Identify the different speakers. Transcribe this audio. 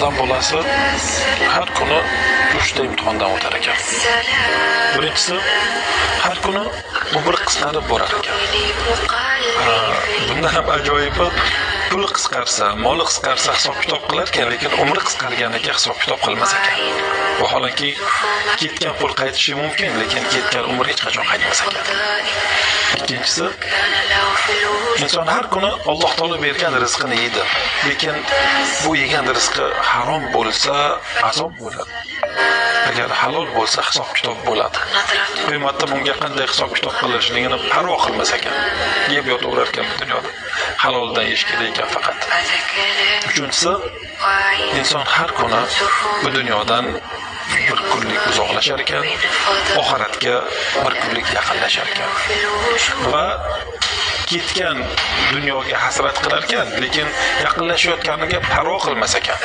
Speaker 1: Odam bolasi har kuni uchta imtihondan o'tar ekan. Birinchisi, har kuni umri qisqarib borar ekan. Bundan ham ajoyibi, puli qisqarsa, moli qisqarsa hisob kitob qilar ekan, lekin umri qisqarganiga hisob kitob qilmas ekan. Vaholanki ketgan pul qaytishi mumkin, lekin ketgan umr hech qachon qaytmas ekan. Ikkinchisi, inson har kuni Alloh taolo bergan rizqini yeydi, lekin bu yegan rizqi harom bo'lsa, azob bo'ladi. Agar halol bo'lsa, hisob kitob bo'ladi. Qiyomatda bunga qanday hisob kitob qilishligini parvo qilmas ekan. Yeb yotaverar ekan bu dunyoda. Haloldan yeyish kerak ekan faqat. Uchinchisi, inson har kuni bu dunyodan bir kunlik uzoqlashar ekan, oxiratga bir kunlik yaqinlashar ekan. Va ketgan dunyoga hasrat qilar ekan, lekin yaqinlashayotganiga parvo qilmas ekan.